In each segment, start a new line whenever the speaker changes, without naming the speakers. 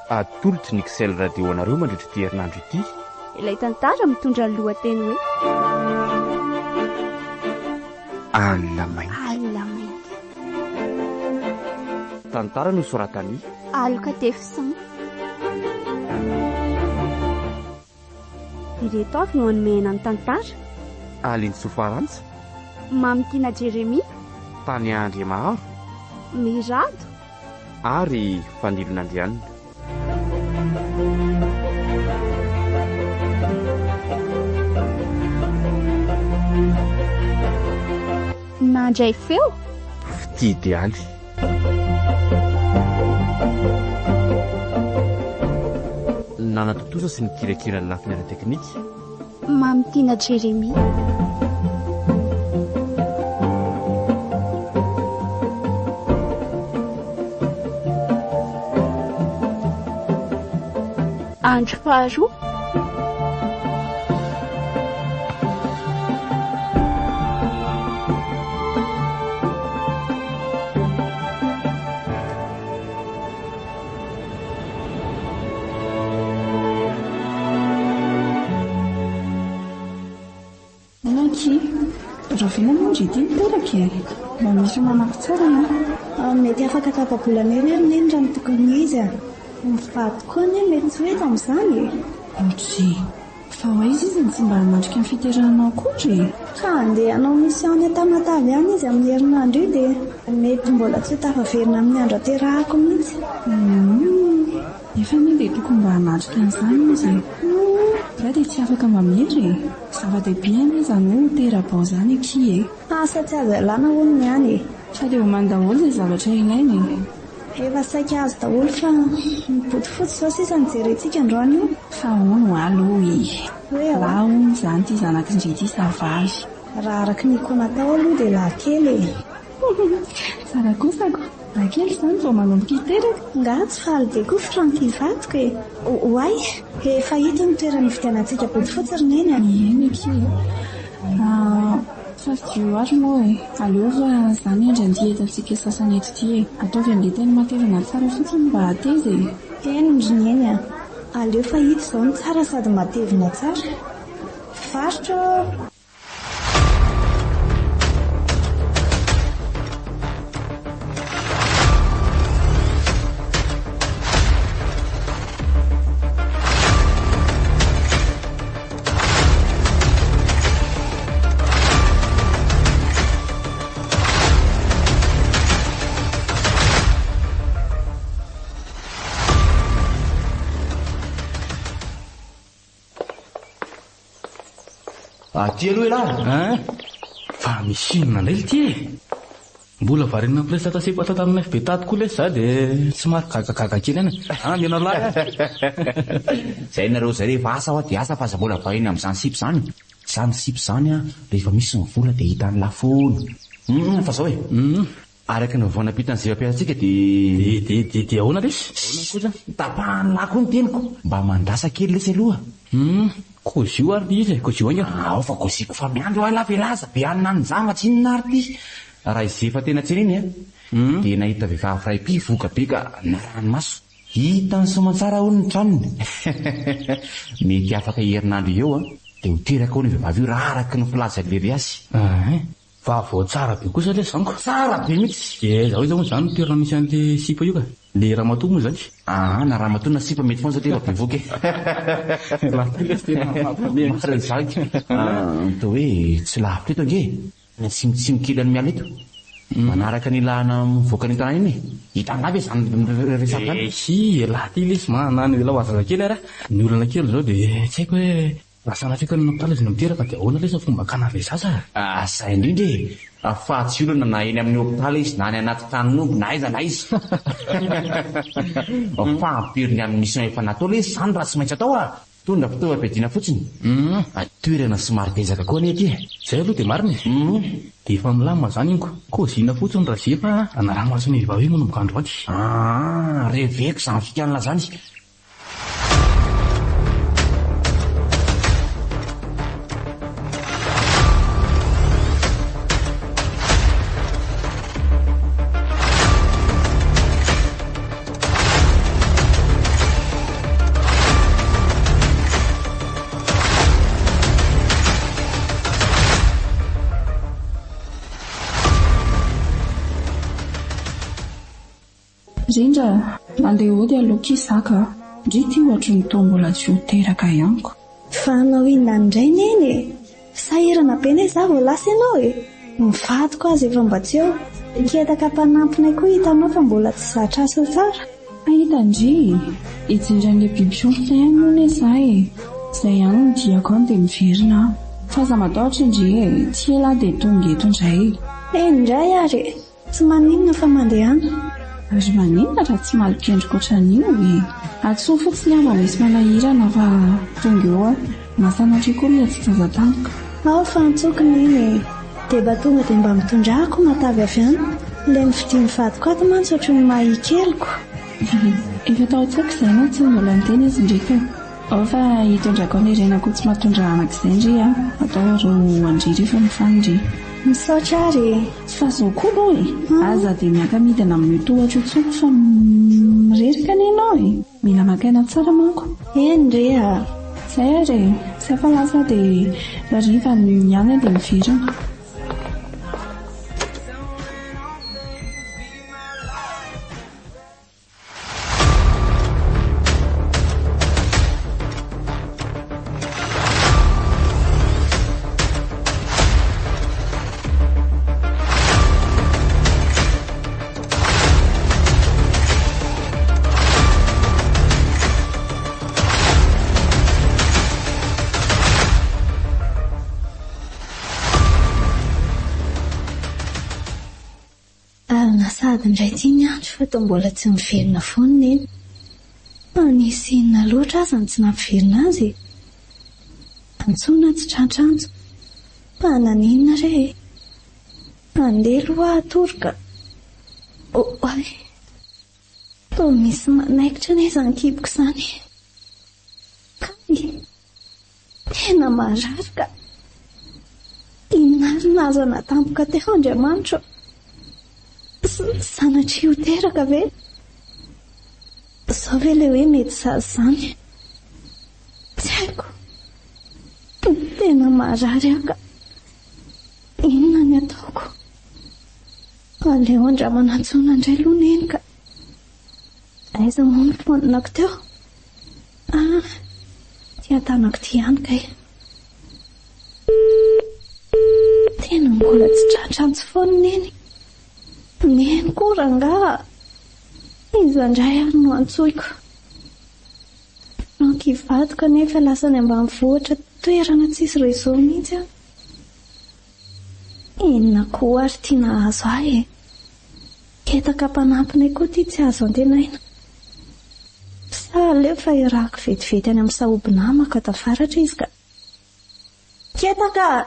Atolotry ny Xcel Radio anareo mandritra ity herinandro ity.
Ilay tantara mitondra ny lohateny hoe.
Alina mainty.
Alina mainty.
Tantara nosoratan'i.
Aloka Tefison. Ireto avy no hanomehana ny tantara.
Aline Sofarantsa.
Mamitiana Jeremia.
Tania Andriamaharo.
Mirado.
Ary Fanilo Nandrianina.
Nandray feo.
Fitia idealy. Nanatontosa sy nikirakira ny lafiny ara-teknika.
Mamitiana Jeremia. Andro faharoa.
Eny akia, rahoviana moa ndry ity niteraka e? Mba misy manako tsara an!
Ah, mety afaka tapa-bolana eo ry Neny raha ny tokony ho izy a! Ny vadiko koa anie mety tsy ho eto amin'izany e!
Ndry, fa ho aiza izy no tsy mba hanatrika ny fiterahanao akory e?
Ka handeha hanao mission any Tamatave any izy amin'ny herinandro io dia mety mbola tsy ho tafaverina amin'ny andro aterahako mihitsy.
Humm, nefa anie dia tokony mba hanatrika an'izany izy e! Nga dia tsy afaka mba mihetra e? Zava-dehibe anie izany hoe ho tera-bao izany akia e!
Asa tsy azo ialana hono ny any e!
Fa dia omany daholo izay zavatra ilaina e!
Efa saika azo daholo fa ny bodofotsy izao sisa no jerentsika androany io.
Fa hono hoa aloha e!
Hoe ahoana?
Lahy hono izany ity zanak'i ndry ity sa vavy?
Raha araka ny écho natao aloha dia lahy kely e!
Tsara kosa ko! Lahy kely izany vao manomboka hiteraka?
Nga tsy faly be koa Francky vadiko e! Oay! Efa hita ny toerana hividianantsika bodofotsy ry Neny a!
Eny akia e! Fadio ary moa e! Aleo fa za miandry an'ity entantsika sasany eto ity e! Ataovy an'ilay tena matevina tsara fotsiny mba hateza e!
Eny ry Neny a! Aleo fa ito izao no tsara sady matevina tsara. Mpivarotra ô!
Aty aloha elah
Hein? Fa misy inona indray ity e? Mbola variana miresaka sipa tato amin'ny FB tato koa lesy za dia somary gagagaga kely ihany e. An, ianao lahy a!
Zay nareo zay rehefa asa hoa dia asa fa aza mbola variana amin'izany sipa izany. Izany sipa izany an, rehefa misy ny vola dia hitan'lah foana. Hum, fa zao e. Araka ny vaovao nampitan'ny izay mpampiasa antsika dia.
Dia, dia, dia, dia ahoana lesy? Ahoana kosa?
Tapahan'lah koa ny teniko. Mba mandrasa kely lesy aloha.
Hum, kozio ary le izy e, kozio haingana.
Ao fa koziko fa miandry hoa lah velaza be anona any zava tsy inona ary ty. Raha i Zefa tena tsena iny an, dia nahita vehivavy iray mpivoka be ka narahany maso. Hitany soamantsara hono ny tranony. Mety afaka herinandro eo an, dia ho teraka hono io vehivavy io raha araka ny filazan'i Lery azy.
Hein, Vaovao tsara be kosa lesy zany ko.
Tsara be mihitsy.
Dia aiza ho aiza moa izany ny toerana misy an'le sipa io ka? Le ramatoa moa izany?
Aa na ramatoa na sipa mety foana satria efa bevoka e.
Raha ty lesy tena mampalemy.
Marina izany ka. Atao hoe tsy lavitra eto ange e. Any atsimotsimo kely any miala eto. Manaraka ny ilana mivoaka ny tanàna iny e. Hitanà ve izany resaka izany?
Ehy, elah ty lesy manana elah ho zazakely ary a. Ny olana kely izao dia tsy haiko hoe Raha sanatria ka ny hopitaly izy no miteraka dia ahoana lesy ny fomba hakana an'ilay zaza a?
Asa indrindra e! Fa tsy olana na eny amin'ny hopitaly izy na any anaty tranon'omby na aiza na aiza. Fa ampiry ny amin'ny mission efa natao lesy izany raha tsy maintsy atao a! Tondra fitaovam-piadiana fotsiny. Toerana somary betsaka koa anie ity e!
Zay aloha dia marina e! Dia efa milamina izany iny ko! Kozina fotsiny Razefa a! Anaramaso ny vehivavy io manomboka androany.
Aa! Reveko izany fikan'la izany.
Rindra, Andeha hody aloha ki zaka a! Ndry ty ohatry ny toa mbola tsy ho teraka ihany ko.
Fa hanao inona any indray Neny e? Sahirana be ne za vao lasa ianao e! Ny vadiko aza efa mba tsy eo. Ketaka mpanampinay koa hitanao fa mbola tsy zatra asa tsara.
Hita ndry e! Hijery an'ilay biby fiompina ihany moa ne za e! Zay ihany no diako any dia miverina aho. Fa aza matahotra ndry e! Tsy ela aho dia tonga eto indray e!
Eny indray ary e! Tsy maninona fa mandehana.
Ary maninona raha tsy malok'endrika ohatran'io e? Antsoy fotsiny aho raha misy manahirana fa tonga eo aho. Na sanatria koa mihetsi-jaza tampoka.
Ao fa antsoiko Neny e! Dia mba tonga dia mba mitondrà aho koa matavy avy any. Ilay novidian'ny vadiko ato mantsy ohatry ny mahia keliko.
Efa tao an-tsaiko izay na tsy mbola niteny izy ndry ka. Ao fa hitondrako an'i Renako tsy mahatondra anaka izay ndry a! Atao aro an-dry rehefa mifaly ndry.
Misaotra ary e!
Fa zao koa aloha e! Aza dia miaka-midina amin'io tohatra io intsony fa mireraka anie ianao e! Mila maka aina tsara manko.
Eny re a!
Zay ary e! Zay fa lasa dia hariva ny any dia miverina.
Alina sahady indray ity ny andro fa toa mbola tsy miverina foana Neny. Fa nisy inona loatra aza no tsy nampiverina azy e? Antsoina tsy tratra antso. Fa naninona re e? Andeha aloha aho hatory ka. Oay! Toa misy manaikitra anie izany kiboko izany e! Kay! Tena marary ka! Inona ary no nahazo anà tampoka teo Andriamanitra ô? Sanatria ho teraka ve? Izao ve ilay hoe mety zaza izany? Tsy haiko. Tena marary aho ka! Inona ny ataoko? Aleo andramana antsoina indray aloha Neny ka! Aiza moa ny phone-ko teo? Ah, ity an-tanako ity ihany kay. Tena mbola tsy tratra antso foana Neny. Neny koa rangaha. Iza indray ary no antsoiko? Franck hivadiko anefa lasa any ambanivohitra toerana tsisy réseau mihitsy aho. Inona koa ary ity nahazo ahy e? Ketaka mpanampinay koa ity tsy azo antenaina. Sa aleo fa irahako vetivety any amin'ny sahoby namako ato avaratra izy ka. Ketaka a!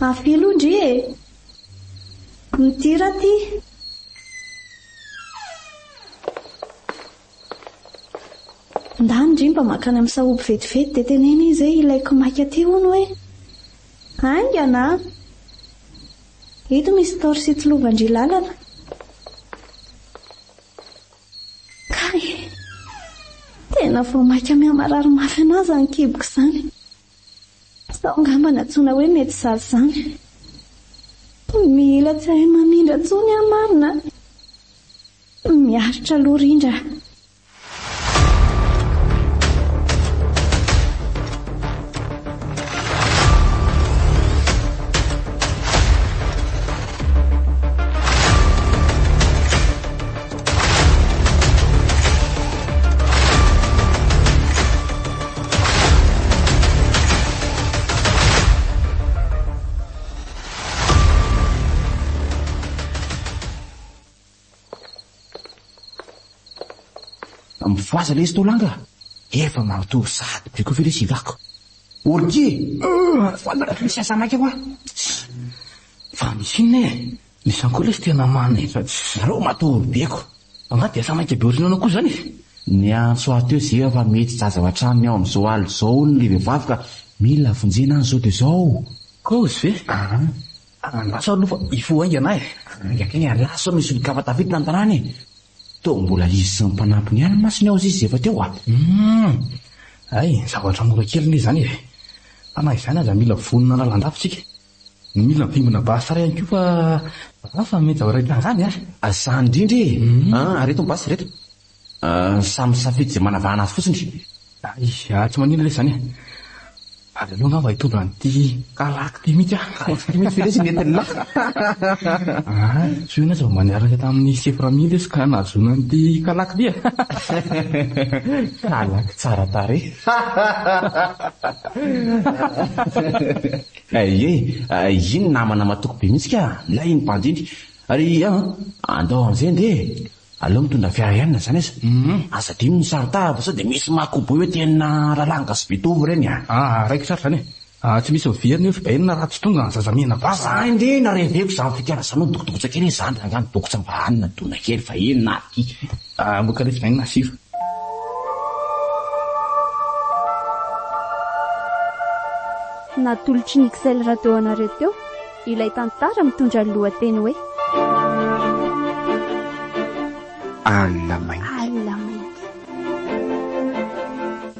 Avia aloha ndry e! Midira aty! Ndany ndry mba mankany amin'ny sahoby vetivety dia teneno izy hoe ilaiko maika aty hono hoe. Haingana a! Ito misy torche hitsilovan'dry lalana. Kay! Tena vao maika mihamarary mafy anah izany kiboko izany. Sao angamba nantsoina hoe mety zaza izany. Mila tsy hahay mamindra intsony aho marina a! Miaritra aloha rindra a!
Mifohaza lesy Tolanga a! Efa matory sahady be koa ve lesy i Vako? Olky e! Mifohaza lesy asa maika hoa!
Fa misy inona e? Misy ihany koa lesy tena manaitra tsy.
Nareo matory be ko!
Angaha dia asa maika be ohatran'ny koa izany e?
Niantso ahy teo Zeva fa mety zaza ao an-tranony ao amin'izao alina izao hono ilay vehivavy ka mila vonjena any izao dia izao.
Kozy ve? Aa. Andraso aloha fa hifoha haingana aho e.
Haingana kay ialahy sao misy olon-kafa tafiditra ny tanàna e. Toa mbola izy sy ny mpanampiny ihany mantsy ny ao izy efa teo a.
Humm. Hay, zavatra mora kely anie izany e. Fa na izany aza mila vonona lalandava isika. Mila mivimbina basy iray ihany koa fa hafa ny mety zavatra hitranga any a.
Izany indrindra e! Ah, ireto ny basy ireto. Samy misafidy izay manavahana azy fotsiny.
Ay, tsy maninona lesy izany e. Ary aleo angamba hitondra an'ity kalaky ity mihitsy aho.
Kalaky ity mihitsy ve lesy ny entin'ny lahy?
Ah, tsy hoe aza mba niaraka tamin'ny sefo Rami lesy ka nahazoana an'ity kalaky ity e.
Kalaky tsara tarehy. Ie, iny namana matoky be mihitsy ka, milay iny bandy iny. Ary an, andao amin'izay andeha e. Aleo mitondra fiara ihany na izany aza. Aza adino ny saron-tava sao dia misy makoboy hoe tena lalanga sy mitovy ireny a!
Aa raikitra ary izany e! Tsy misy miverina eo fibainina raha tsy tonga ny zaza mena vava
a! Za indrindra reveko izany fikana izany hoe midokotokotsa kely e! Zandry angaha midokotsa mba hanina dona kely fa inona ary ity?
Mboka le fibainina sira.
Natolotry ny XL Radio anareo teo ilay tantara mitondra ny lohateny hoe.
Alina mainty.
Alina mainty.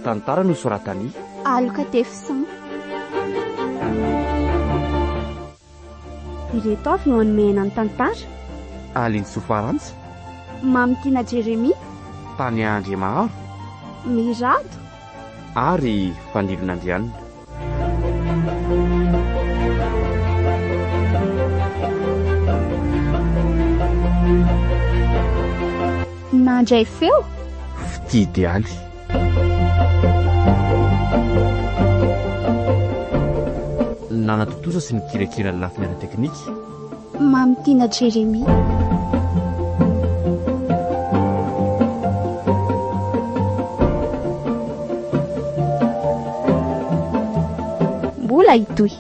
Tantara nosoratan'i.
Aloka Tefison. Ireto avy no hanomehana ny tantara.
Alinsoa Farantsa.
Mamitiana Jeremia.
Tania Andriamaharo.
Mirado.
Ary Fanilo Nandrianina.
Nandray feo.
Fitia idealy. Nanatontosa sy nikirakira ny lafiny ara-teknika.
Mamitiana Jérémie. Mbola hitohy.